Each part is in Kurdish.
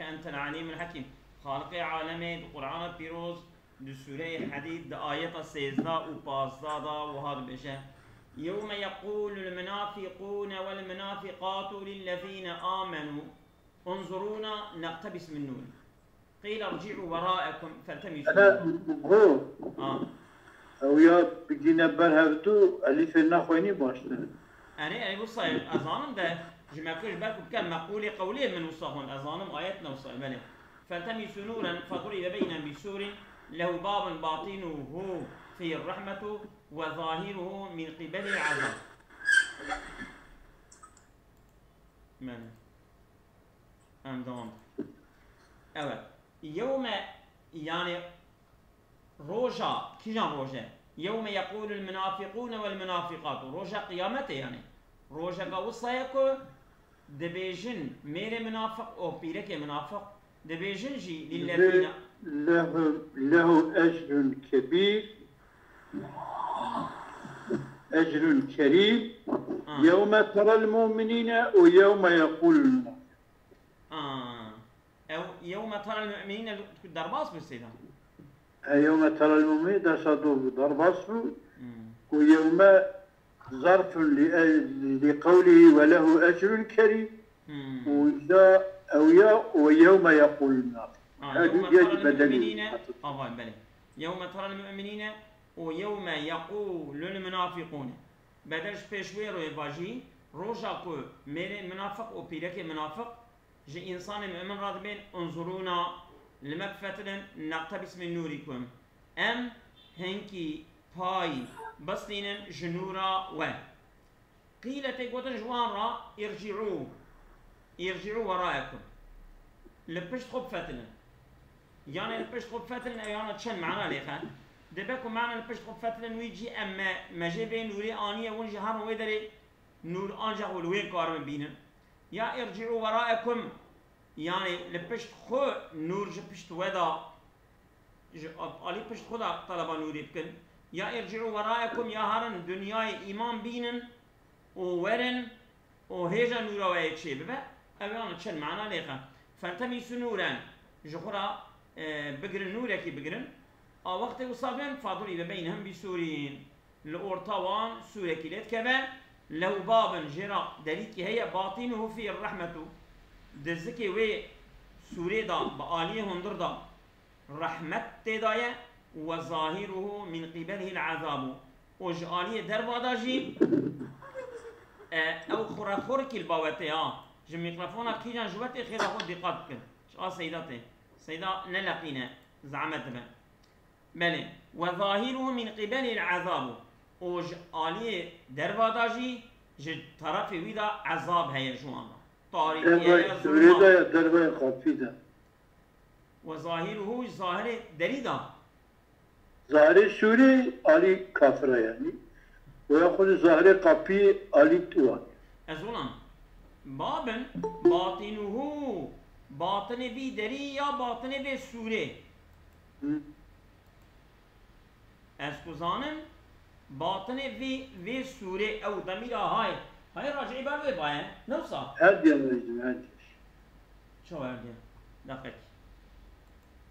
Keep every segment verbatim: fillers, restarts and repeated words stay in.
Entel alimul hakim. Xaliqê alemê di Qur'ana pîroz, di sûreyê Hadîd, di ayeta sêzdeh û pazdeh de wiha dibêje: "Yewme yeqûlul munafiqûne wel munafiqatu lillezîne amenû unzurûna neqtebis min nûr. Qîle irci'û wera'ekum feltemisû." Ana, ho. Ha. Ew ya bigîne ber hevdu, elîfê nexwînî baştir. Erê, erê, wisa ye. Ez zanim de ji me ku ji ber ku bike meqûlê qewlê min wisa xwend. Ez zanim ayet ne wisa ye, belê. "Feltemisû nûren feduribe beynen bi sûrin lehu babun batinuhu fî rehmetu ve zahiruhu min qibelî azab." Belê. Em devam. Evet. Yewme, yani roja, kîjan roje? "Yewme yeqûlul munafiqûne wel munafiqatu." Roja qiyametê yani. Rojeka wisa ye ku dibêjin mêrê munafiq û pîrekê munafiq, dibêjin jî lillezîne. Lehu, lehu ecrun kebîr. Ecrun kerîm. Ha. Yewme terel mu'minîne û yewme yeqûlul munafiq. Ha. Ew yewme terel mu'minîne derbas bû seyda. E, yewme terel mu'minîne dersa do bû, derbas bû. Hmm. Û yewme zarfun li, li qewlî ve lehu ecrun kerîm. Hmm. Û ja ew ya ve yewme yeqûlul munafiq. Ha, her du yewme diye terel bedelî mu'minîne, hatır. Ava, belê. Yewme terel mu'minîne û yewme yeqûlul munafiqûne. Bedel ji pêş wê royê vajî, roja ku mêrên munafiq û pîrekê munafiq ji însanê mu'min re dibên, "Unzurûna, li me bifetilin, neqtebis min nûrîkum." Em hinkî pay bistînin ji nûra we. Qîle tê gotin ji wan re, "Îrci'û, îrci'û weraekum." Li pişt xwe bifetilin. Yanê li pişt xwe bifetilin, ew yana çend mana lêxe. Dibe ku mana li pişt xwe bifetilin wî cî em me, me jê vê nûrê aniye, hûn jî herin wê derê nûr ancaq li wê karibin bînin. Ya "Îrci'û weraekum", yanê li pişt xwe nûr ji pişt we da, ji alî pişt xwe da teleba nûrê bikin. Ya "Îrci'û weraekum", ya herin dinyayê îman bînin û werin û hêja nûra we yê çê bibe. Ew yan çend mana lêxe. "Feltemisû nûren", ji xwe re, e, bigirin, nûrekî bigirin. A wextê wisa bên, "feduribe beynehum bi sûrin", li orta wan sûrekî lê dikeve, "lehu babun", jê re derîkî heye, "batinuhu fî rehmetu", di zikê wê sûrê de, bi aliyê hundir de rehmet tê de ye, "ve zahiruhu min qibelihil azabu", û ji aliyê derva de jî, e, ew xurexurkî li ba we tê ha. Ji mîkrofona kîjan ji we tê, xêra xwe dîqat bikin. Ji a Seyda tê. Seyda neleqîne, zehmet dibe. Belê. "Ve zahiruhu min qibelil azabu." Û ji aliyê derva de jî, ji terefê wî de ezab heye ji wan re. Tarîkî heye, zulm heye. Dervayê sûrê de ya dervayê qapî de? "Ve zahiruhu", zahirê derî de. Zahirê sûrê alî kafira yanî. Û ya xwe zahirê qapî alî wan. Ez olam. Babin, batinuhu, batinê vî derî ya batinê vê sûrê. Hı. Ez ku zanim, batinê vê, vê sûrê ew demîra hay, hay racî ber vê baye, ne wisa? Her diye mecdim, her diye. Çawa her diye? Deqek.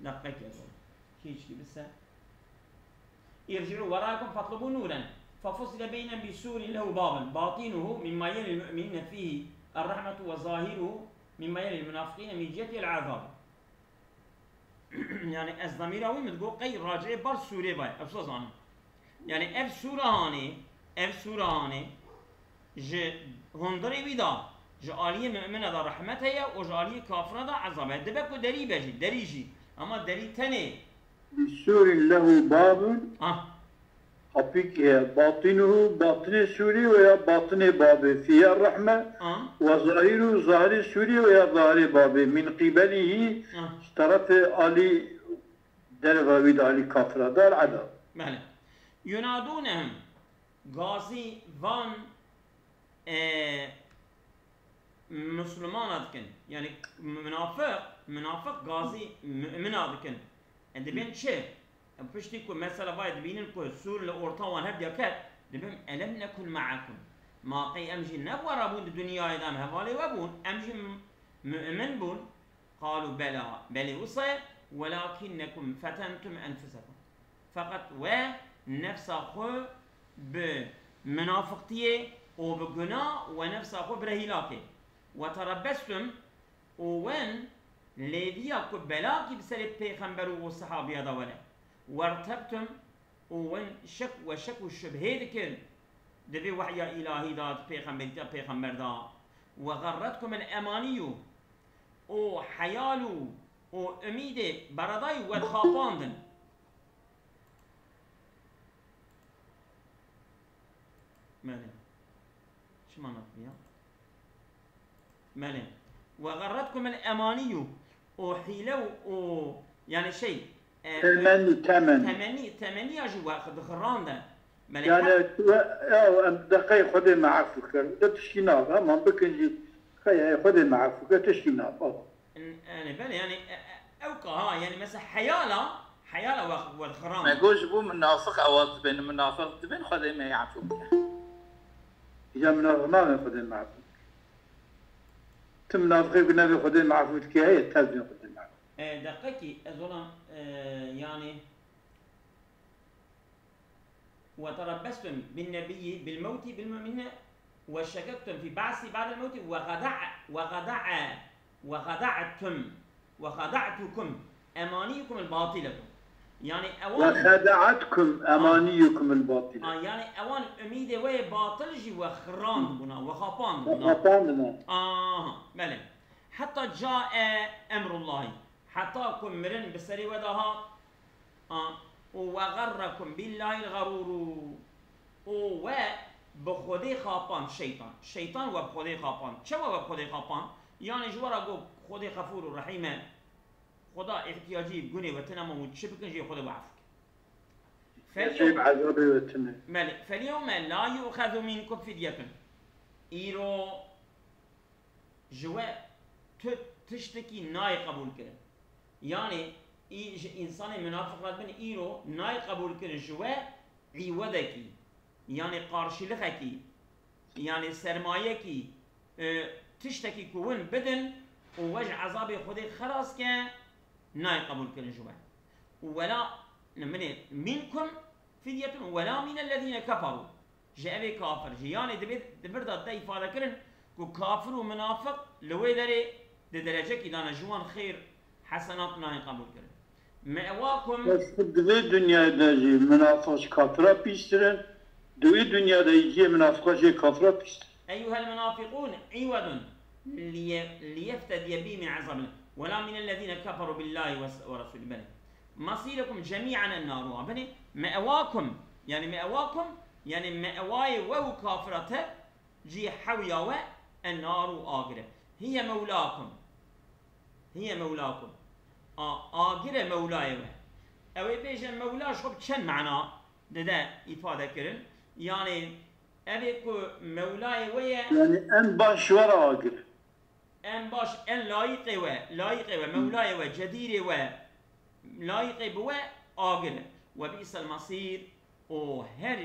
Deqek ez. Hiç gibi se. "Irci'u weraekum fatlubu nuren. Fafusile beynen bi surin lehu babun. Batinuhu mimma yelil mu'minine fihi er-rahmetu ve zahiruhu mimma yelil munafiqine min cihetil azab." Yani ez damîra wî min digot qey racê bar sûrê bay. Ev zanim. Yani ev sûra hanê, ev sûra hanê ji hundirê wî de, ji aliyê mumine de rehmet heye û ji aliyê kafira de ezab heye. Dibe ku derî be jî, derî jî. Ama derî tenê. Bi sûrin lehu babun. Ah. Qapîkê ye. Batinuhu, batinê sûrî we ya batinê babê, fiye rehme, ah, we zahiru, zahirê sûrî we ya zahirê babê, min qîbelîhî, ah, ji terefê alî derva wî de alî kafira de el-edab. Belê. Yunadûnehum, gazî van, e, Misilmana dikin. Yani munafiq, munafiq gazî mumina dikin. E, dibên çi? E, piştî ku mesela vay dibînin ku sûr li orta wan hevdiya ket, dibin, "Elem nekun ma'akum." Ma qey em jî ne bi we re bûn di dinyayê de, em hevalê we bûn, em jî m-, mumin bûn. قالوا بلى، belê wisa ye, ولكنكم فتنتم أنفسكم. Feqet we nefsa xwe bi minafiqtiyê û bi guna we nefsa xwe bire hîlakê. وتربصتم û wen lêviya ku belakî bi serê pêxember û, û sehabiya de were. وارتبتم û wen şek we şek û şubhê dikir di vê wehya îlahî de, di pêxemberîtiya pêxember de. وغرتكم الأماني û heyal û, û umîdê beredayî we dixapandin. Belê. Çima navî ya? Belê. وغرتكم الأماني û hîle û, û, yani şey, e, Temenni, temenni. Temenni, temenniya jî we dixirande. Belê, Yani, he- tu, ew, em deqey Xwedê me efû kir. De tiştî nabe, heman bikin jî, xeyê Xwedê me efû kir, tiştî nabe. N-, yani, belê, yani, e, e, ew ka ha, yani, mesela heyala, heyala we, we dixirande. Me got ji bo minafiq ewa dibin, minafiq dibin, Xwedê me efû bike. Ya minafiq nabin Xwedê me efû bike. Ti minafiqê ku nebê Xwedê me efû dike heye, tev dibin Xwedê me efû. E, deqekî, ez olam, e, yani, وتربصتم بالنبي بالموت بالمؤمنين وشككتم في بعثه بعد الموت وخدع-، وخدع-، وخدعتم، وخدعتكم أمانيكم الباطلة. Yani ewan وخدعتكم أمانيكم الباطلة. A, yani ewan umîdê we yê batil jî we xirandibûna, we xapandibûna. Xapandine. Aha, belê. حتى جاء أمر الله. Heta ku mirin bi serê we de hat, a, û وغركم بالله الغرور. Û we bi Xwedê xapand şeytan. Şeytan we bi Xwedê xapand. Çawa we bi Xwedê xapand? Yani ji we re got Xwedê Xefûr û Rehîm e. Xweda ihtiyacî gunê we tine ma hûn çi bikin jê Xwedê we efû ke. Şey bi ezabê we tine. Belê. فاليوم لا يؤخذ منكم فدية. Îro ji we tu tiştekî nayê qebûlkirin. Yanî î-, ji însanê minafiq re dibin îro nayê qebûlkirin ji we îwedekî, yanî qarşîlixekî, yanî sermayekî, e, tiştekî ku hûn bidin û we ji ezabê Xwedê xelas ke, nayê qebûlkirin ji we. Û ولا, ne, minê, منكم فدية ولا من الذين كفروا. Ji evê kafir jî. Yanî divê di vir de te îfade kirin ku kafir û minafiq li wê derê di derecekî de ne, ji wan xêr hesenat nayên qebûl kirin. مأواكم. Bes di vê dinyayê de jî minafiq ji kafira pîstir in, di wê dinyayê de jî cihê minafiqa jê kafira pîstir. أيها المنافقون عوض لي-، ليفتدي بي من عذاب الله ولا من الذين كفروا بالله وس-، ورسوله. Belê. مصيركم جميعا النار. Wa binê, مأواكم. Yani مأواكم, yani مأوای we û kafira te cî hewya we النار agir e. هي مولاكم. هي مولاكم. A, agir e mewlayê we. Ew ê bêje mewla ji xwe bi çend mana dide îfade kirin. Yani ev ê ku mewlayê we ye. Yani en baş ji we re agir. En baş, en layîqê we, layîqê we, mewlayê we, cedîrê we, layîqê bi we agir e. وبئس المصير û her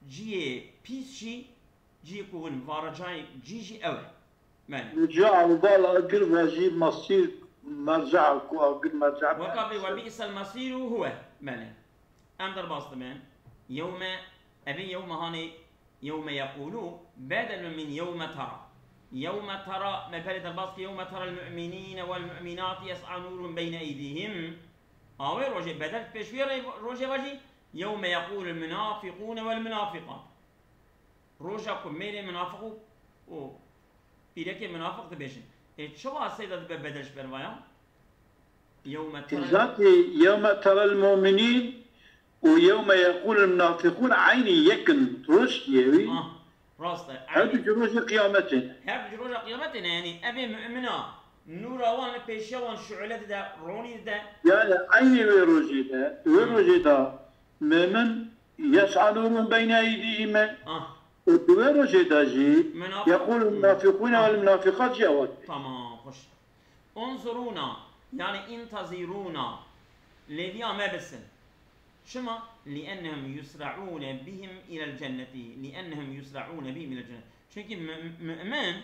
ciyê pîs jî, ciyê ku hûn varacayê cî jî ew e. Belê. Ruca û bal agir ve jî masîr merca ku agir merca. Weka vê وبئس المصير هو. Belê. Em derbas dibin. Yewme, evê yewme hanê يوم يقول بدل من يوم ترى. يوم ترى, me berê derbas kir, يوم ترى المؤمنين والمؤمنات يسعى نورهم بين أيديهم. A wê rojê bedel pêşwî rê-, rojê ve jî, يوم يقول المنافقون والمنافقات. Roja ku mêrê minafiq û, û pîrekê minafiq dibêjin. Ê çawa seyda dibe bedel ji ber vayan? يوم ترى Zatî يوم ترى المؤمنين û يوم يقول المنافقون eynî yek in, roj diye wî. Ah, rast e. Her du ji rojê qiyametê ne. Her du ji roja qiyametê ne, yani evê mumina nûra wan li pêşiya wan şu'le dide, ronî dide. Yani eynî wê rojê de, wê Hmm. rojê de mumin يسعى نورهم بين أيديهم. Ah. Û di wê rojê de jî Münafık- يقول Hmm. المنافقون Ah. والمنافقات jî ewa. Tamam, xweş. انظرونا, yani انتظرونا. Lêviya me bisin. Çima? لأنهم يسرعون بهم إلى الجنة. لأنهم يسرعون بهم إلى الجنة. Çünkü mü-, mümin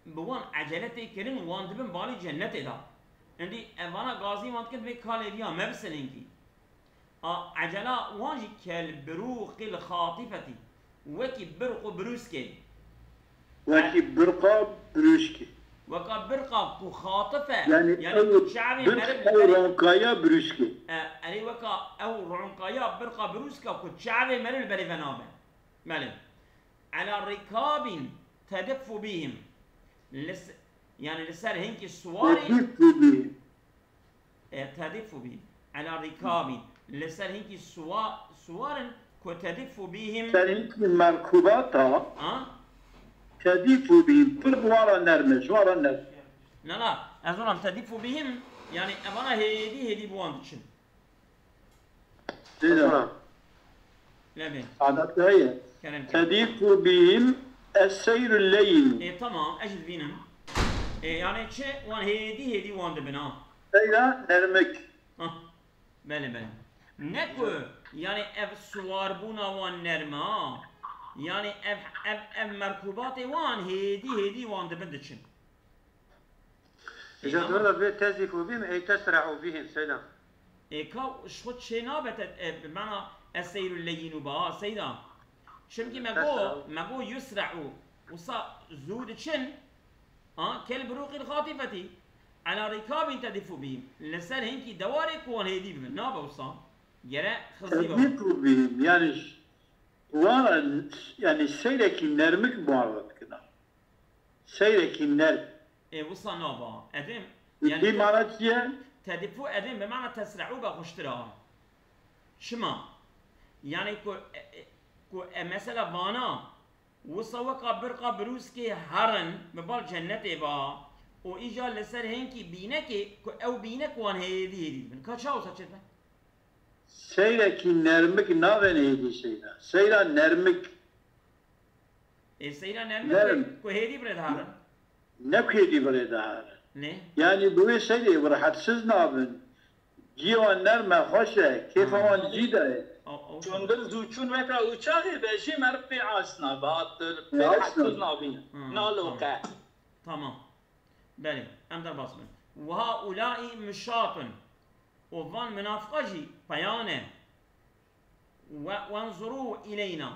bi wan ecele tê kirin, wan dibin balî cennetê de. Hindî evana gazî wan dikin vê kalê viya mebisin hinkî. A ecela wan jî kel birûqil xatifetî. Wekî birq û birûskê. Wekî birqa birûskê. Weka birqa ku xatif e. Yani Yani ew ku çavê birq meriv ew li berê. Ronkaya birûskê. E, erê weka ew ronkaya birqa birûska ku çavê meriv li berê ve nabe. Belê. Ela rikabin tediffu bihim. Li s-, yani li ser hinkî suwarî. Tediffu bihim. E, tediffu bihim. Ela rikabin. Li ser hinkî suwa-, suwarin ku tediffu bihim. Ser hinkî merkubata. Ha? Tediffu bihim. Pir bi wan re nerm e, ji wan re nerm. Na, na. Ez olam tediffu bihim. Yani evana hêdî hêdî bi wan diçin. Zira. Lebê. Adet heye. Kerem. Tedîfu bihim es-seyru leyin. E, tamam, ez jî dibînim. E, yani çi? Wan hêdî hêdî wan dibin, ha. Seyra nermik. Ha. Belê, belê. Ne ku, yani ev suwarbûna wan nerm e, ha. Yani ev, ev, ev merkubatê wan hêdî hêdî wan dibin diçin. Îja dora vê tezîfû bîm, ey tesre'û bihim, Seyda. Ê ka ji xwe çê nabe te, e, bi mana eseyru leyînû ba, Seyda. Çimkî me got, me got yusre'û, wisa zû diçin, a, kel birûqîl xatîfetî, ela rîkabîn tedîfû bihim. Li ser hinkî dewarê ku wan hêdî bibin. Nabe wisa. Gere xizî be. Tedîfû bihim, yani ş-, wan, yani seyrekî nermik bi wan re dikina. Seyrekî nerm. Ê wisa nava. Edêm, yani Dî te-, mana çi ye? Tedîfû edêm bi mana tesre'û be xweştir a. Çima? Yani ku, e, e, ku e mesela vana, wisa weka birqa birûskê herin, bi bal cennetê ba, û îca li ser hinkî bînekê, ku ew bînek wan hêdî hêdî dibin. Ka çawa wisa çêdibe? Seyrekî nermik navên hêdî seyra. Seyra nermik. Ê, seyra nermik Nerm. ku hêdî bi rê diharin. Ne ku hêdî bi rê diharin. Ne? Yani bi wê seyrê bi rehetsiz nabin. Ciyê wan nerm e, xweş e, kêfa Hmm. wan cî de ye. O, o. Çundir zû çûn weka uçaxê be jî meriv pê aş nabe, hat pê Ya, rehetsiz aslında. nabî. Hmm, Naloqe. Tamam. Tamam. Belê, em derbas bin. Ve haulâi mişatun. Û van minafiqa jî peyan e. Ve, wenzurû ileyna.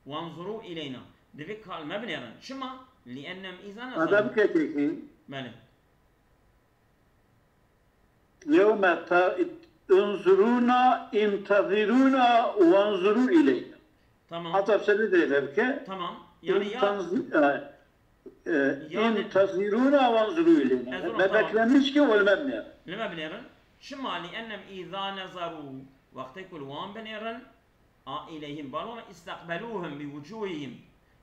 Wenzurû ileyna. Divê kal me binêrin. Çima? Li ennem îza Hada nezanî. bike tekî. Belê. Yewme ta-, unzurûna, intezirûna, wenzurû ileyna. Tamam. Hata seni de bike. Tamam. Yani ya Intanzi-, e, e, Yani intezirûna, wenzurû ileyna. Ez ona Me tamam. beklenmiş ki, wele me binêrin. Li me binêrin. Çima? Li ennem îza nezarû. Wextê ku li wan binêrin, a ileyhim, balona istekbelûhim bi wucûhihim.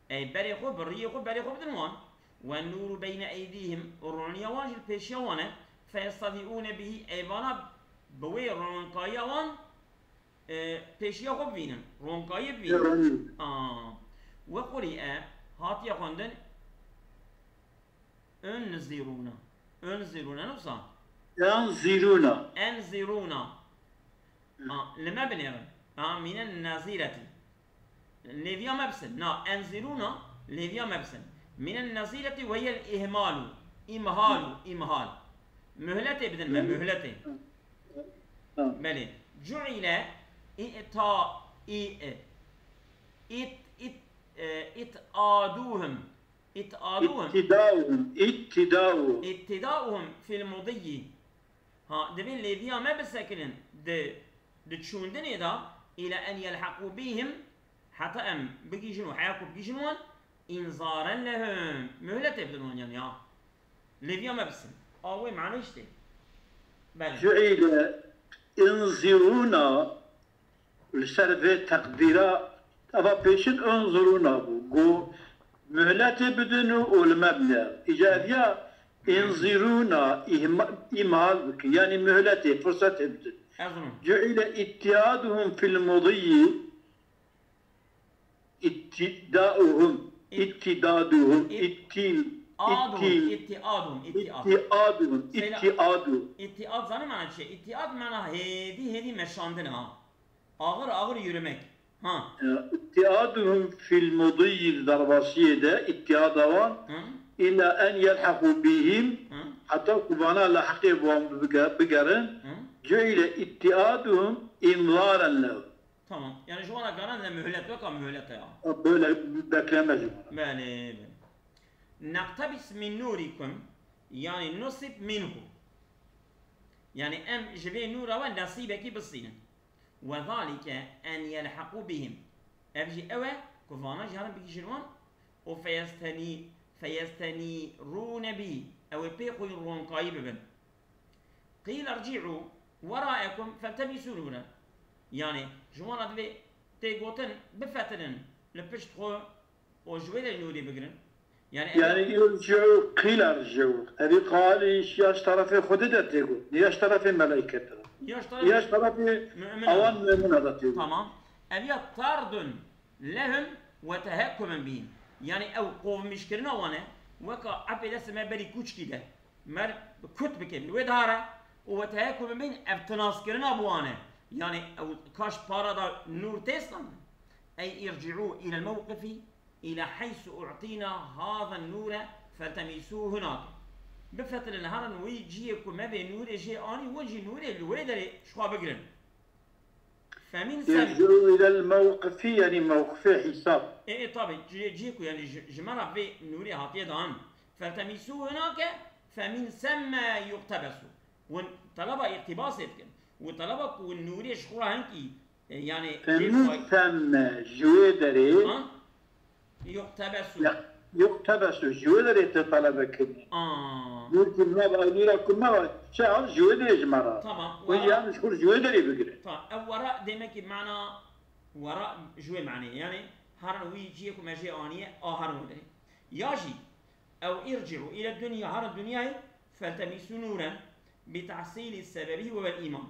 Ey berê xwe, bi riyê xwe, berê xwe bidin wan. Ve nûru beyne eydîhim, û roniya wan jî li pêşiya wan e. Feyestedîûne bihî, ey vana bi wê ronkaya wan, e, pêşiya xwe bivînin. Ronkayê bivînin. Ronî. A. Ve qurî'e, hatiye xwendin, Unzirûne. Unzirûne ne wisa? Enzirûne. Enzirûne. Ha, li me binêrin. Ha, mînen nezîretî. Lêviya me bisin. Na, enzirûne, lêviya me bisin. Mînen nezîretî ve yel ihmalû. Îmhalû, îmhal. Muhletê bidin me, muhletê. Ha. Belê. Cu'ile i'ta-, i-, it-, it-, e, it'adûhum. Ît'aduhum. İttidauhum, ittidau. Ît'idauhum fil mudiyyi. Ha, divê lêviya me bisekinin di, di çûndinê de, îla en yelheqû bîhim, heta em bigihîjin û heya ku bigihîjin wan, înzaren lehum. Muhletê bidin wan, yani, ha. Lêviya me bisin. A wê mane işte. Belê. Cu'ile inzirûna Li ser vê teqdîra, eva pêşin unzurûna bû. Got, muhletê bidin û, û li me bine. Îca ev ya inzirûna, îhma-, îmhal bikin. Yanî muhletê, firsetê bidin. Ez rûm. Cu'ile ittiaduhum fil mudiyyi, ittidauhum, It-, ittidaduhum, it-, itti-, aduhum, itti-, ittiaduhum, ittiad. Ittiaduhum, Seyda, ittiadu. Ittiad zanî mana çi? Ittiad mana hêdî, hêdî meşandin ha. Ağır ağır yürümek. Ha. Ya, ittiaduhum fil mudiyyi derbasiyê de, ittiada wan, Hı? ila en yelhaqu bihim, Hı? Heta ku vana li heqê wan bige-, bigerin, Hı? Cu'ile ittiaduhum inzaren lehum. Tamam. Yani ji wana garan de mühlet, weka mühlet ya. Böyle bekleme ji wana. Belê, belê. Naqtabis min nurikum, yani nusib minhu. Yani em ji vê nûra we nesîbekî bisînin. Ve zalike en yelhaqû bihim. Ev jî ew e ku vana jî herin bigihîjin wan û feyestenî-, feyestenîrûne bî. Ew ê pê xwe yî ronkayî bibin. Qîl ircî'û weraekum feltemisû nûren. Yani ji wana divê tê gotin bifetinin li pişt xwe û ji wê de nûrê bigirin. Yani ev Yani ircî'û qîl ircî'û. Evî qalî ya ji terefê Xwedê de tê got. Ya ji terefê melaiket de. Ya ji terefê Ya ji terefê mümin awan de. Mümina de tê got. Tamam. Ev ya tardun lehum ve tehekkumen bihim. Yani ew qovmîşkirina wan e, weka epê destê me berî kûçkî de. Mer kut bike, wê dare û ve tehekkumen bihim ev tinaskirina bi wan e. Yani ew kaş para da nûr tê standin. Ey ircî'û ilel mewqifî ila heysu u'tîna hazen nûre feltemisû hunake. Bifetilin herin wî ciyê ku me vê nûrê jê anî, we jî nûrê li wê derê ji xwe bigirin. Femîn sem. Ircî'û ilel mewqifi, yani mewqifê hîsab. Ê, ê, tabi, ciyê, ciyê ku yani ji, ji me re vê nûrê hatiye dan. Feltemisû hunake, femîn semme yuqtebesû. Hûn teleba îqtîbasê dikin. Û teleba ku nûrê ji xwe re hinkî, e, yani Femîn semme ji wê derê. Ha? Yuqtebesu. Ya, yuqtebesu, ji wê derê te talebe kirin. Aa. Nûr ku me ve, nûra ku me ve, çi ev ji wê derê ji me re. Tamam. Hûn Wera. Yan ji xwe ji wê derê bigirin. Tamam. Ev wera demekî mana, wera ji wê manê. Yani herin wî ciyê ku me jê aniye, a herin wê derê. Ya jî, ew irci'u ile dunya, herin dinyayê, feltemisu nûren, bi tahsîlî sebebî ve vel îman.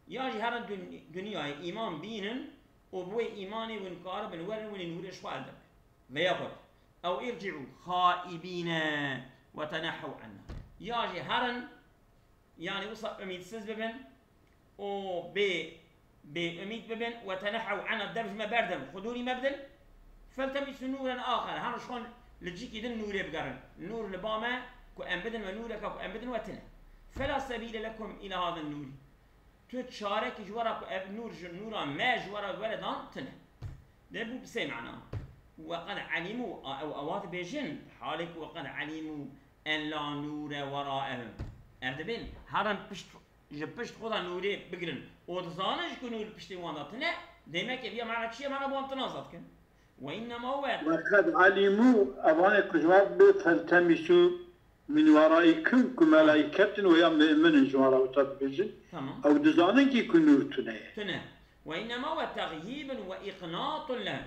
Ya jî herin dun-, dinyayê îman bînin û bi wê îmanê hûn karibin werin winî nûrê ji xwe elde bikin. Veya xwe. Ew irci'u xaibîne ve tenehew anna. Ya jî herin, yani wisa umîdsiz bibin û bê, bê umîd bibin, ve tenehew anna, dev ji me berdin, xwe dûrî me bidin. Feltemisu nûren axer, herin ji xwe li cîkî din nûrê bigerin. Nûr li ba me ku em bidin me, nûreka ku em bidin we tine. Fela sebîle lekum ila haden nûrî. Tu çarekî ji we re ku ev nûr ji nûra me ji we re were dan tine. Lê bû bi sê mana. Weqed elimû, a, ew, ewa dibêjin, halê ku weqed elimû en la nûre weraehum. Ev dibên, herin pişt, ji pişt xwe de nûrê bigirin. Û dizanin ji ku nûr piştê wan de tine, demek ev ya mana çi ye, mana bi wan tinaza dikin. Ve innema huve. Weqed elimû, evanê ku ji wan bê feltemisu min weraikum, ku Tamam. Melaiket in û ya mu'min in ji wan re wisa dibêjin. Tamam. Ew dizanin kî ku nûr tune ye. Tune. Ve innema huve tehyîbun ve îqnatun lehum.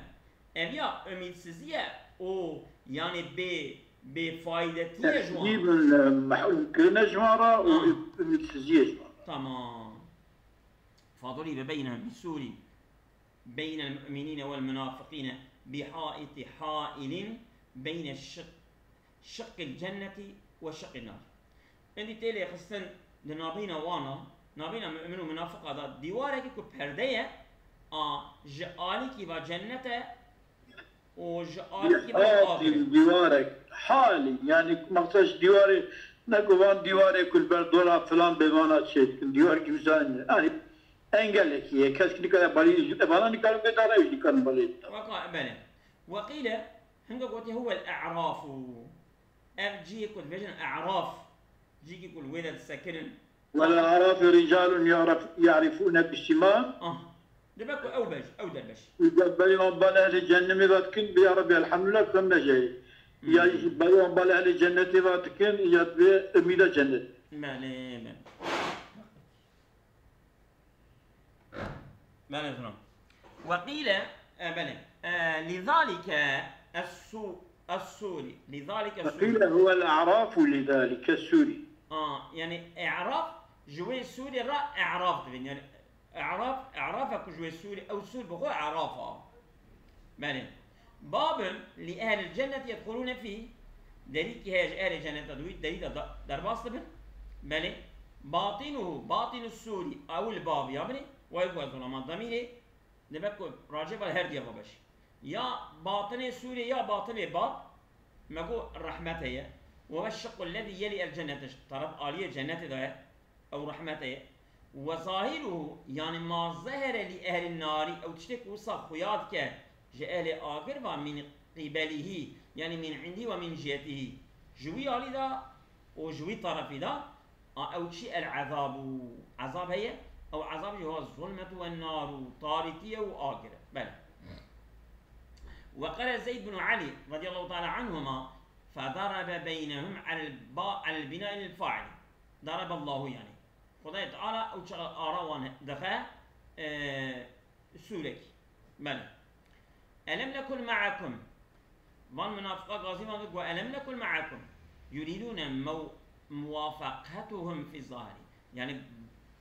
Ev ya umîdsizî ye û yani bê, bêfaydetî ye ji wan. Tehyîbun lehum, mehrûm kirine ji wan re û Ha. umîdsizî ye ji wan re. Tamam. Faduribe beynehum bi sûrî. Beynel mu'minîne wel munafiqîne bi haîtî haîlîn beyne şiq-, şiqqil cennetî we şiqqin nar. Endî tê lê xistin di nabîna wana, nabîna mu'min û munafiqa de dîwarekî ku perde ye, a ji alîkî ve cennet e û ji alîkî ve ji avê. Dîwarek halî, yani maqsed ji dîwarê, ne ku van dîwarê ku li ber dola filan bê vana çê dikin, dîwarkî wisa ne. Yani engelekî ye. Kes nikare balî, evana nikarin bê dara, ew jî nikarin balî. Weka, belê. Weqîle, hinga gotî huwel e'rafu. Ev cihê ku dibêjin e'raf, cihekî ku li wê de disekirin. Wela e'rafu ricalun ya'rif-, ya'rifûne bisimahim. Ah. Dibe ku ew bej, ew derbeş. Îca berê wan bal ehlê cehennemê ve dikin, bi ya Rabbi elhamdülillah, ku em nejeyê. Hmm. Ya berê wan bal ehlê cennetê ve dikin, ya dibê umîda cennet. Belê, belê. Belê, tamam. Ve qîle, e, belê. E, lizalike es-su-, es-sûrî. Lizalike Ve sûrî. Qîle huwel a'rafu lizalike sûrî. A, yani e'raf, ji wê sûrê re e'raf dibin. Yani e'raf, e'raf e ku ji wê sûrê, ew sûr bi xwe e'raf a. Belê. Babun li ehlil cennet yedxulûne fî. Derîkî heye ji ehlê cenneta di wî derî de da-, derbas dibin. Belê. Batînuhu, batînu sûrî, ew li bav ya binê. Wey ku ez zulaman demîrê. Dibe ku racê ve her diya ve beş. Ya batinê sûrê ya batinê bab. Me got rehmet heye. وهو الشق الذي يلي الجنة, taraf aliyê cennetê de ye, ew rehmetê ye. وظاهره, yani ما ظهر لأهل النار, ew tiştê ku wisa xuya dike ji ehlê agir ve, من قبله, yani من عنده ومن جهته, ji wî alî de û ji wî tarafî de, a ew çi, العذاب, ezab heye, ew ezab jî هو الظلمة والنار, tarîtî ye û agir e. Belê. وقال زيد بن علي رضي الله تعالى عنهما فضرب بينهم على الب-, على البناء للفاعل. ضرب الله yani. Xwedayê Teala ew çaxa ara wan dixe, e, sûrekî. Belê. ألم نكن معكم. Van munafiqa gazî van got, ألم نكن معكم يريدون مو-, موافقتهم في الظاهر. Yani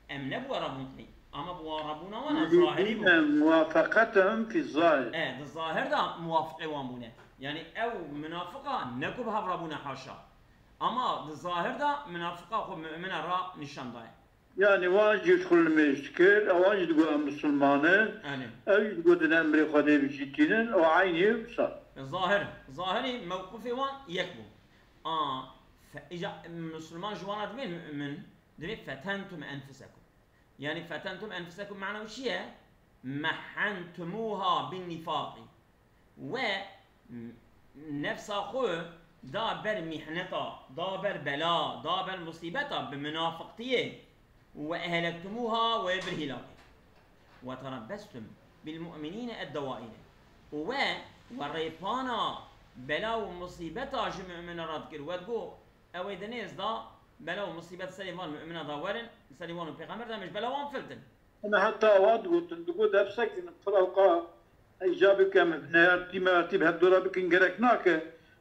em ne bi we re bûn qey, ama bi we re bûna wan a zahirî bû. يريدون موافقتهم في الظاهر. E, di zahir de muwafiqê wan bûne. Yani ew munafiqa ne ku bi hev re bûne, haşa. Ama di zahir de munafiqa xwe mumine re nîşan daye. Yani wan jî ji xwe limêj dikir, ewan jî digot em misilman in. Anê. Ew jî digotin emrê Xwedê bijîtînin û eynî wisa. Zahir, zahirî mewqifê wan yek bû. A, fe-, îca misilman ji wana divê mumin, divê فتنتم أنفسكم. Yani فتنتم أنفسكم mana wî çi ye? مهنتموها بالنفاق. We nefsa xwe da ber mîhneta, da ber bela, da ber musîbeta bi munafiqtiyê. وأهلكتموها, we bir hîlakê. وتربصتم بالمؤمنين الدوائر. Û we, we rêpana bela û musîbeta ji mumina re dikir. We digot, ew ê di nêz de bela û musîbet serê van mumina de werin, serê wan û pêxember de em ji bela wan filtin. Em heta awa digotin, digot, "Ev sekinin, pir ewqa ecabê ke em neyartî meyartî bi hevdora bikin gerek nake.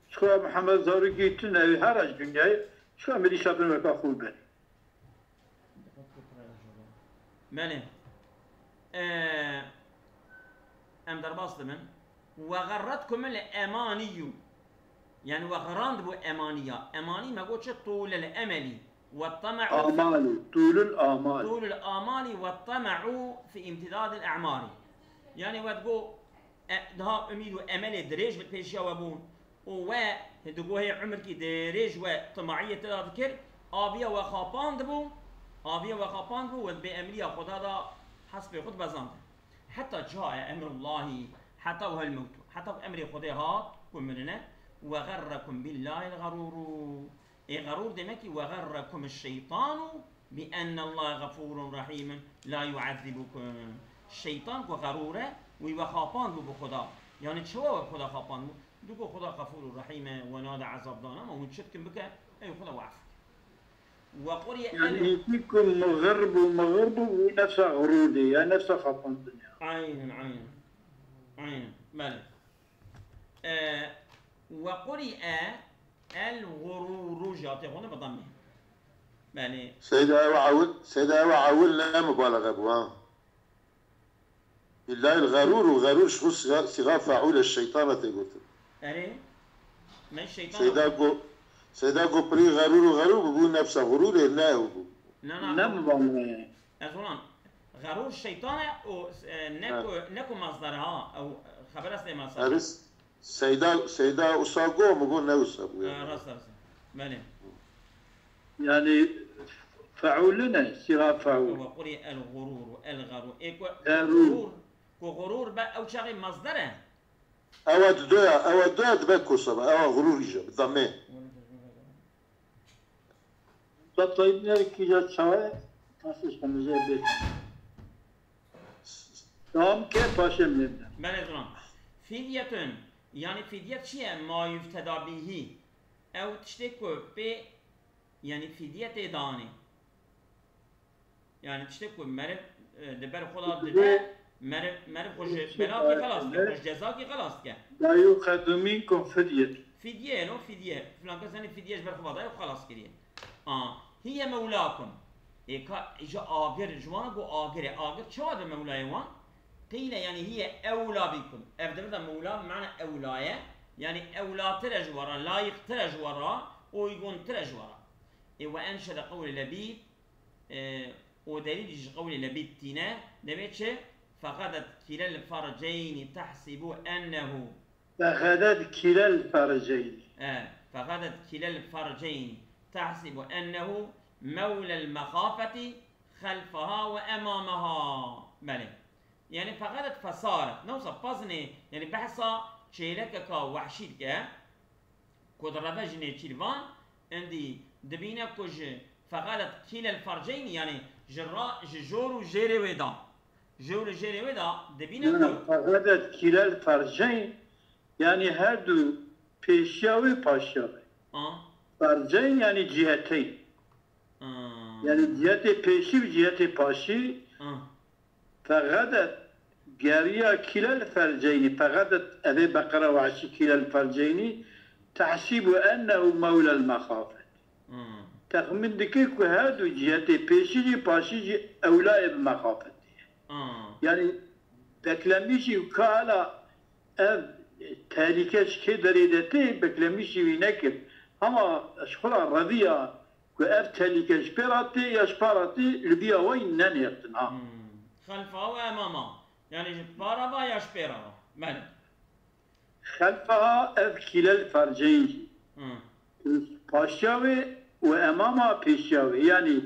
Ji xwe Mihemed Zarokî tune, ew her ji dinyayê, ji xwe em êdî şatin weka xwe biberî." Belê. Ee, em derbas dibin. وغرتكم الأماني. Yani we xirandibû emaniya. Emanî me got çi? طول الأمل. والطمع. Amalî, tûlul amal. طول الآمال والطمع في امتداد الأعمار. Yani we digot, e, daha umîd û emelê dirêj li pêşiya we bûn. Û we digot hê umrkî dirêj we timaiyê te de dikir, aviya we xapandibû, aviya we xapandibû, we di bêemriya Xweda de hespê xwe dibezandin. حتى جاء أمر الله, heta وهى الموت, heta ku emrê Xwedê hat ku mirine, وغركم بالله الغرور. Ê xerûr demekî وغركم الشيطان بأن الله غفور رحيم لا يعذبكم. Şeytan ku xerûr e, wî we xapandibû bi Xuda. Yani çawa we bi Xuda xapandibû? Digo Xuda Xefûr û Rehîm e, we nade ezab dan, ama hûn çi dikin bike, ey Xuda we efû ke. وقرئ Yani ال- hîtî ku muxir bû, muxir bû, wî nefsa xerûr dê, ya nefsa xapandin ya. Aynen, aynen. Aynen, belê. E, وقرئ الغرور, jatê xwe ne bi dammê. Belê. Seyda ew ewil, Seyda ew ewil ne mubalaxe bû, ha. Billahi el-gharur û gharur ji xwe siga, siga faûle şeytana tê gotin. Erê, me şeytan Seyda got. Go, Seyda got pirî gharur û gharur bû, bû nefsa gururê, ne ew bû. Na, na, Ne ew- mubalaxe ye? Ez wan, gharur şeytan e û, e, ne Ha. ku, ne ku masdar ha, ew xebera sê masdar. Eris, Seyda, Seyda usa go mu go ne usa bu ya? Ha, rast, rast. Belê. Yani feûlü ne? Siga feûl. Ve quri'el gururu, el garu. Ê ku Garu. gurur, ku gurur be ew çaxê masdar e. Ewa didoya, ewa doya dibe kosa be. Ewa gurur îja, bi damê. Tatayî nerikî ya çawe, tasî xemize bê. Tamam ke paşê mevde. Belê zilam. Fidyetun, yani fidye çi ye? Ma yufteda bihi. Ew tiştê ku pê, yani fidye tê danê. Yani tiştê ku meriv, e, di ber xwe de dide, meriv, meriv xwe ji belakî xelas dike, xwe ji cezakî xelas dike. La yuqadu minkum fidyetun. Fidye, no fidye. Filan kes yani fidye ji ber xwe ve daye û xelas kiriye. A, hiye mewlakum. Ê ka, îca agir, ji wana ku agir e. Agir çawa be mewlayê wan? Qîle, yani hiye ewla bikum. Ev devir de mewla bi mana ewla ye. Yani ewlatir e ji we re, layiqtir e ji we re, uyguntir e ji we re. Ê, ve enşede qewlê Lebîd, e, û delîlî ji qewlê Lebîd tîne, dibê çi? Fexedet kilel ferceyni tehsibu ennehu. Fexedet kilel ferceyni. E, فغدت كلا الفرجين تحسب أنه مولى المخافة خلفها وأمامها. Belê. Yani فغدت فصارت. Ne wisa pazinê, yani behsa çêlekeka wehşî dike. Ku direve ji nêçîrvan, endî dibîne ku ji فغدت كلا الفرجين, yani ji ra, ji jor û jêrê wê de. Jor û jêrê wê de dibîne ku فغدت كلا الفرجين, yani her du pêşiya wê, paşiya wê. A. Ferceyn yani ciheteyn. A. Yani cihetê pêşî û cihetê paşî. A. Fegedet, geriya kilel ferceynî. Fegedet, evê beqera wehşî, kilel ferceynî, tehsîbu ennehu mewlel mexafet. Hmm. Texmîn dike ku her du cihetê pêşî jî paşî jî ewlayê bi mexafetê ye. Hmm. Yani beklemîşî ka hala ev tehlîke ji kê derê de tê, beklemîşî wî nekir. Hema ji xwe re reviya ku ev tehlîke ji pê re tê ya ji pa re tê, li biya we yî nenêrtin ha. Hmm. Xelfa ve emama. Yani ji para va ya ji pê re va. Belê. Xelfaha ev kilel ferceyn jî. Hmm. Paşiya wê û emama pêşiya wê. Yani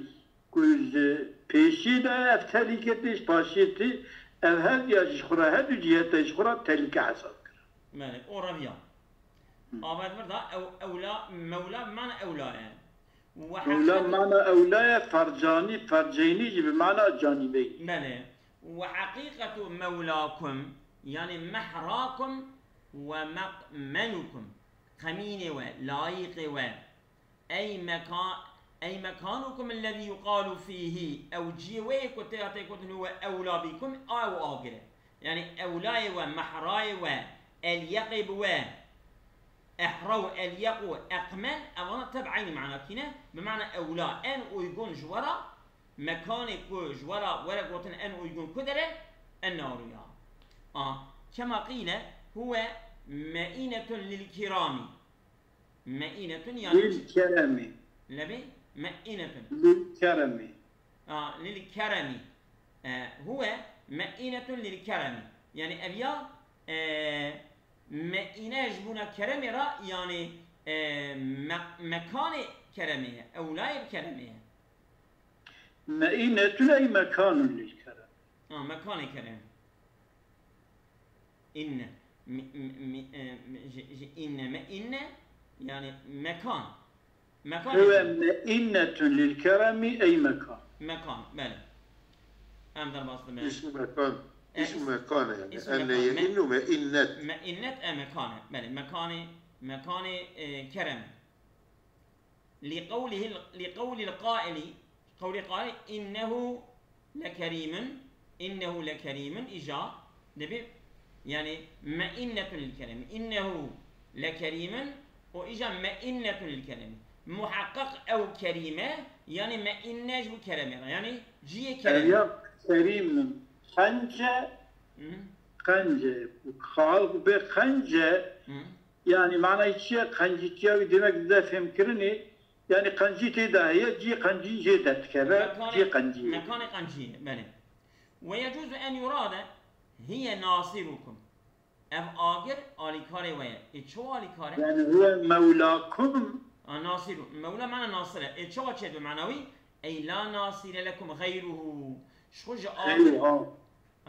ku ji pêşî de ev tehlîke tê, ji paşî tê, ev her ya ji xwe re, her du cihete ji xwe re tehlîke hesab kir. Belê, o reviya. Hı. Avet vir da ew, ewla, mewla bi mana ewla ye. Mewla bi mana ewla ye, fercanî, ferceynî jî bi mana canîbeyî. Belê. Ve heqîqetu mewlakum, yani mehrakum ve meqmenukum. Qemînê we, layîqê we. Ey meka-, ey mekanukum ellezî yuqalu fîhî. Ew ciyê wê yê ku tê ya tê gotin huwe ewla bîkum, a ew agir e. Yani ewlayê we, mehrayê we, elyeqê bi we, ehra û elyeq û eqmen, evana teb eynî mana kîne, bi mana ewla, en uygun ji we re, mekanê ku ji we re were gotin en uygun ku der e, en naru ya. A, kema qîle, huwe me'inetun lil kirami. Me'inetun yani lil keremî. Lebî? Me'inetun. Lil keremî. A, lil keremî. E, huwe me'inetun lil keremî. Yani ev ya, e, me'ine ji bona keremê re, yani, e, me-, mekanê keremê ye, ewlayê bi keremê ye. Me'inetun ey mekanun lil keremî. Ha, mekanê keremê. Inne. Mi, mi, mi, e, mi, ji, ji inne, me inne, yani mekan. Mekan. Huve me'innetun lil keremi ey mekan. Mekan, belê. Em derbas dibin. Îsm mekan. E, îsm mekan e yani. Îsm mekan. Enne ye innu me'innet. Me'innet e mekan e. Belê, mekanê, mekanê, e, kerem e. Li qewlihil, li qewlil qaili, qewlê qailî, innehu lekerîmun, innehu lekerîmun, îja dibê, yani, me'innetun lil kerîmi, innehu lekerîmun, û îja me'innetun lil kerîmi. Muheqqeq ew kerîm e, yani me'inne ji bo keremê re, yani ciyê keremê. Ev ya kerîmun, qence, Hı. qence, xal bê qence, Hı. Yani manayê çi ye? Qencîtiya wî demek dide fêmkirinê. Yani qencî tê de heye, cî qencî jê derdikeve, cî qencî. Mekanê qencî, belê. Ve yecuzu en yurade hiye nasirukum. Ev agir alîkarê we ye. Ê çawa alîkar e? Yani huve mewlakum. A, nasiru. Mewla mana nasir e. Ê çawa çê bi mana wî? Ey la nasire lekum geyruhu. Ji xwe ji agir. Geyruha.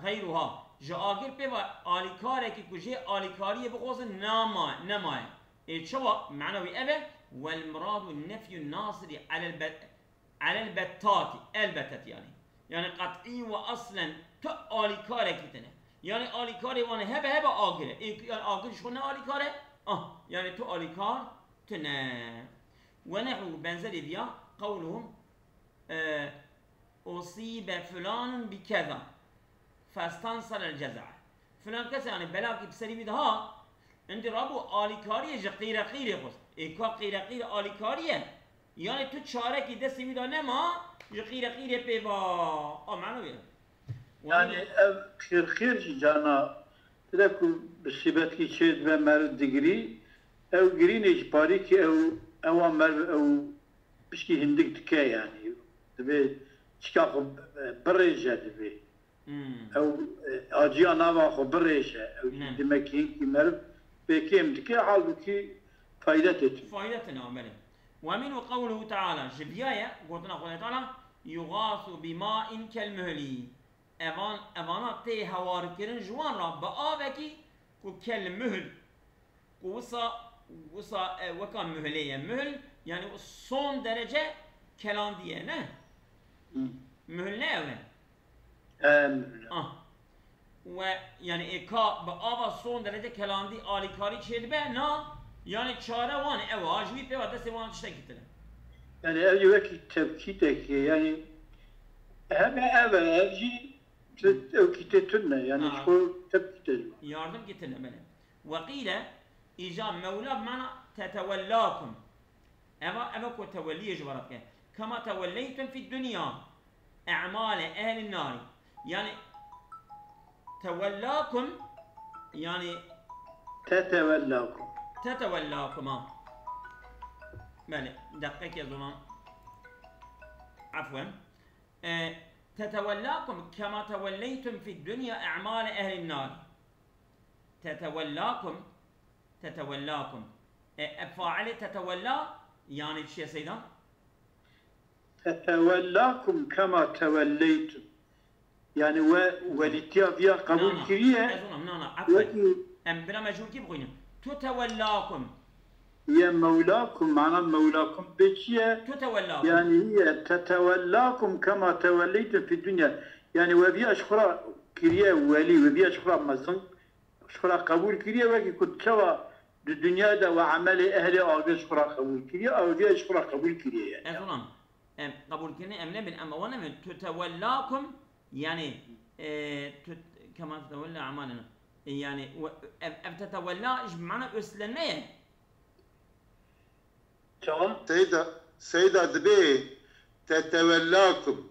Xeyruha, ji agir pê ve alîkarekî ku jê alîkariyê bixwazin nama-, nemaye. Ê çawa? Mana wî ev e, "Wel muradu nefyun nasiri alel be-, alel bettatî, el betet yani." Yani qet'î ve aslen tu alîkarekî tine. Yani alîkarê wan hebe hebe agir e. Ê, yani agir ji xwe ne alîkar e? Ah, yani tu alîkar tine. Ve nehu benzerî viya qewluhum, e, "Usibe fulanun bi keza, festansel el ceza." Filan kes, yani, belakî bi serî wî de hat, endî rabû alîkariyê ji qîreqîrê xwest. Ê ka qîreqîr alîkarî ye? Yani tu çarekî destê wî de nema, ji qîreqîrê pê va. A mena wê. Yani ev qîrqîr jî cana, tire ku bi sîbetkî çê dibe meriv digirî, ew girînê ji parîkî ew, ewa meriv ew pişkî hindik dike yani. Divê çika xwe birêje divê. Hmm. Ew, e, aciya nava xwe birêje. Ew jî Ne. demek hinkî meriv pê kêm dike. Halbûkî Fayde tê tu. Fayde tê ne, belê. Ve minhu qewluhu teala, ji viya ye gotina Xwedê Teala, yugasu bima'in kelmuhli. Evan, evana tê hewar kirin ji wan re bi avekî ku kelmuhl, ku wisa, wisa e, weka muhlê ye. Muhl, yani o son derece kelandiye, ne? Muhl ne ev e? Em, Ah. We yani ê ka bi ava son derece kelandî alîkarî çêdibe, na, yani çare wan e, ew a, ji wî pê ve destê wan tiştekî tune. Yani ev jî wekî tevkîtek e. Yani hem ev e, ev jî ew kîtê tune. Yani Ha. ji xwe tevkîte jî. Yardım ki tune, belê. Ve qîle, îca mewla bi mana tetewellakum. Eva, eva ku tewelliyê ji we re dike. Kema tewelleytum fid dunya e'male ehlin nari. Yani tewellakum, yani Tetewellakum. tetewellakum ha. Belê, deqekê zonan. Afwen. E, tetewellakum kema tewelleytum fid dunya e'male ehlin nari. Tetewellakum, tetewellakum. E, e, failê tetewella, yani çi ye Seyda? Tetewellakum kema tewelleytum. Yani we welîtiya viya qebûl kiriye. Ez ona, na, na, afwen. Em bira me jûr kî bixwînin. Tutewellakum. Ye mewlakum, mana mewlakum pê çi ye? Tutewellakum. Yani hiye tetewellakum kema tewelleytum fid dunya. Yani we viya ji xwe re kiriye welî, we viya ji xwe re mezin, ji xwe re qebûl kiriye, wekî ku çawa di dinyayê de we emelê ehlê agir ji xwe re qebûl kiriye, ew viya ji xwe re qebûl kiriye yani. Ez ona. Em, qebûlkirinê em nebin, em ewa nebin. Tutewellakum, yani, e, tut-, kema tutewella e'malena. E, yani, we-, ev, ev tetewella ji mana üstlenme ye. Çawa? Seyda, Seyda dibê tetewellakum.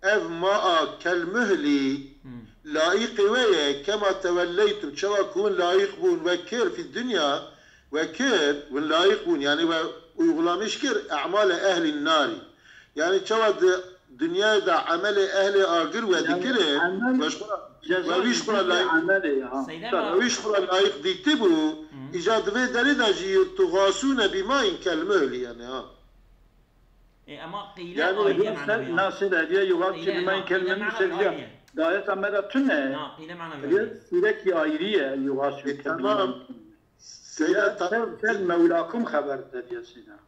Ev ma a kelmuhli laîqê we ye, kema tewelleytum, çawa ku hûn laîq bûn, we kir fî dunya, we kir, hûn laîq bûn, yani we uygulamîş kir, e'male ehlî narî. Yani çawa di dinyayê de emelê ehlê agir we dikirin, we ji xwe re, we wî ji xwe re layiq, emelê ya. Seyda we wî ji xwe re layiq dîtibû, îca di vê derê de jî tugasûne bîmayîn kelmuhli yani ha. E, ama qîle Yani ayrı sen nasıl ediyor, yuvat ki bîmayîn kelmuhli seviye. Gayet amela tune. Na, qîle mana verdi. Sürekli ayrı ya, yuvat ki Tamam. Seyda ta- Sen mewlakum xeber de diyorsun ya.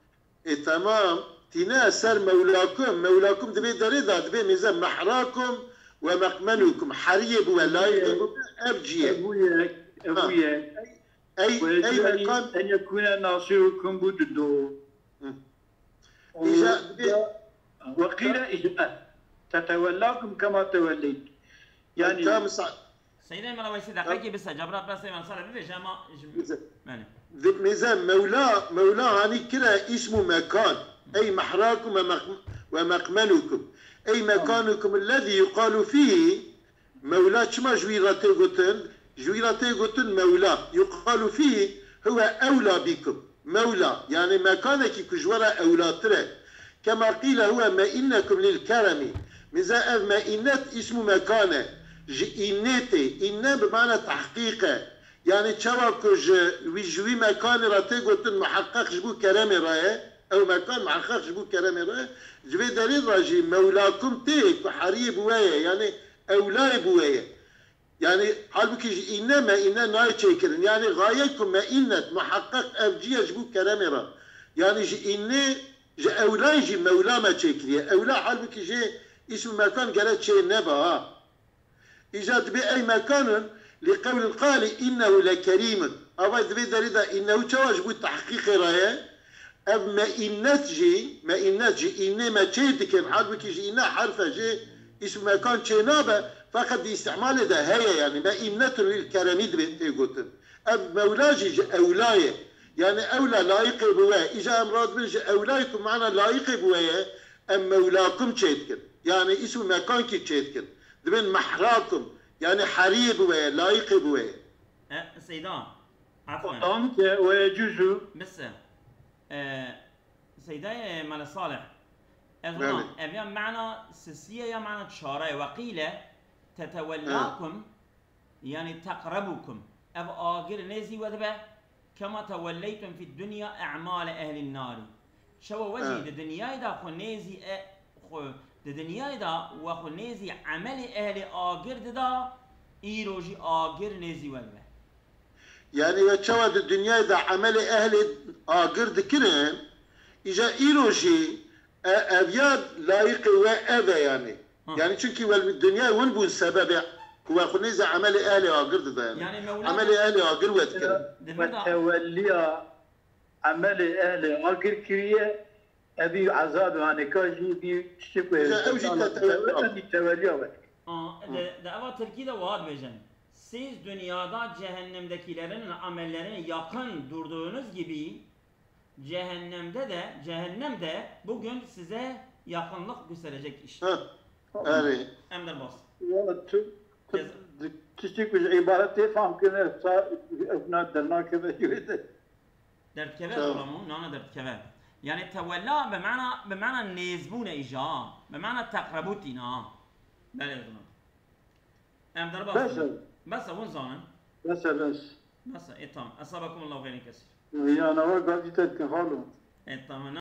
E, tamam. Tîne ser mewlakum. Mewlakum divê derê da, divê mêze mehrakum ve mekmenukum. Heriyê bu ve layîqê bu ev ciye. Ebu yek, ebu yek. Ey, ey mekan. En yekune nasirukum bu dudu. Îca divê. Ve qîle îca. Tetewellakum kema tewelleyt. Yani. Tam sa- Seyda Mela Weysî deqekê bise, cabra bira Seyda Mela Sare bibêje ama ji yani. Mêze mewla, mewla hanî kire îsm û mekan. Ey mehrakum ve mek-, ve mekmenukum. Ey mekanukum ellezî yuqalu fîhî. Mewla çima ji wî re tê gotin? Ji wî re tê gotin mewla. Yuqalu fîhî huve ewla bîkum. Mewla, yani mekanekî ku ji we re ewlatir e. Kema qîle huve meinnekum lil keremî. Mêze ev meinnet îsm û mekan e. Ji înnê tê. Înne bi mana tehqîq e. Yani çawa ku ji wî, ji wî mekanê re tê gotin muheqqeq ji bo keremê re ye. Ew mekan muheqqeq ji bo keremê re ye. Ji vê derê re jî mewlakum tê ku heriyê bi we ye. Yani ewlayê bi we ye. Yani halbukî ji înne meinne nayê çêkirin. Yani gaye ku meinnet muheqqeq ev ciye ji bo keremê re. Yani ji înnê, ji ewlayê jî mewla me çêkiriye. Ewla halbukî jê îsm û mekan gere çê nebe ha. Îca dibê ey mekanun li qewlil qalî innehu lekerîmun. Ava di vê derê de innehu çawa ji bo tehqîqê re ye? Ev meinnet jî, meinnet ji înnê me çê dikin, halbukî ji înne herf e, jê îsm mekan çê nabe, feqet di îstîmalê de heye, yani meinnetun lil keremî dibe tê gotin. Ev mewla jî ji ewla ye. Yani ewla layiqê bi we. Îca em radibin ji ewlayê ku mana layiqê bi we ye, em mewlakum çê dikin. Yani îsm mekan kî çê dikin. Dibin mehrakum. Yani heriyê bi we ye, layiqê bi we ye. E, Seyda. Afwen. Tam ke ve yecuzu. Bise. E, Seydayê Mele Salih. Ez ona, ev ya mana sisiye ya mana çare ye. Ve qîle tetewellakum, yani teqrebukum. Ev agir nêzî we dibe. Kema tewelleytum fid dunya e'male ehlin nari. Çawa we jî di dinyayê de xwe nêzî e, xwe, di dinyayê de we xwe nêzî emelê ehlê agir dida, îro jî agir nêzî we dibe. Yani we çawa di dinyayê de emelê ehlê agir dikirin, îja îro jî e, ev ya layiqê we ev e yani. Ha. Yani çünkü we dinyayê win bûn sebebê ku we xwe nêzî emelê ehlê agir dida yani. Yani Mewla Emelê ehlê agir we dikirin. Di We vir de tewelliya emelê ehlê agir kiriye, evî ezab, yani ka jî bî tiştê ku Ya, ew jî te tewelliya. Evî tewelliya we. Aa, de, de eva Tirkî de wiha dibêjin. Siz dünyada cehennemdekilerin amellerine yakın durduğunuz gibi cehennemde de, cehennem de bugün size yakınlık gösterecek işte. Ha, erê. Em derbas. Wala tu, tu, tiştê ku ji îbaret tê fam kirine, sa, evna dernakeve wê de. Derdkeve Tamam. Olamû, nana derdkeve. Yani tewella bi mana, bi mana nêzbûne îja, bi mana teqrebûtîna. Belê zina. Em derbas. Bes e. Bes e, hûn zanin. Bes e, bes. Bes e, e tamam. Esabakumullahu xeyrin kesîr. Ya, nava gazî te dikin, xalo. E tamam.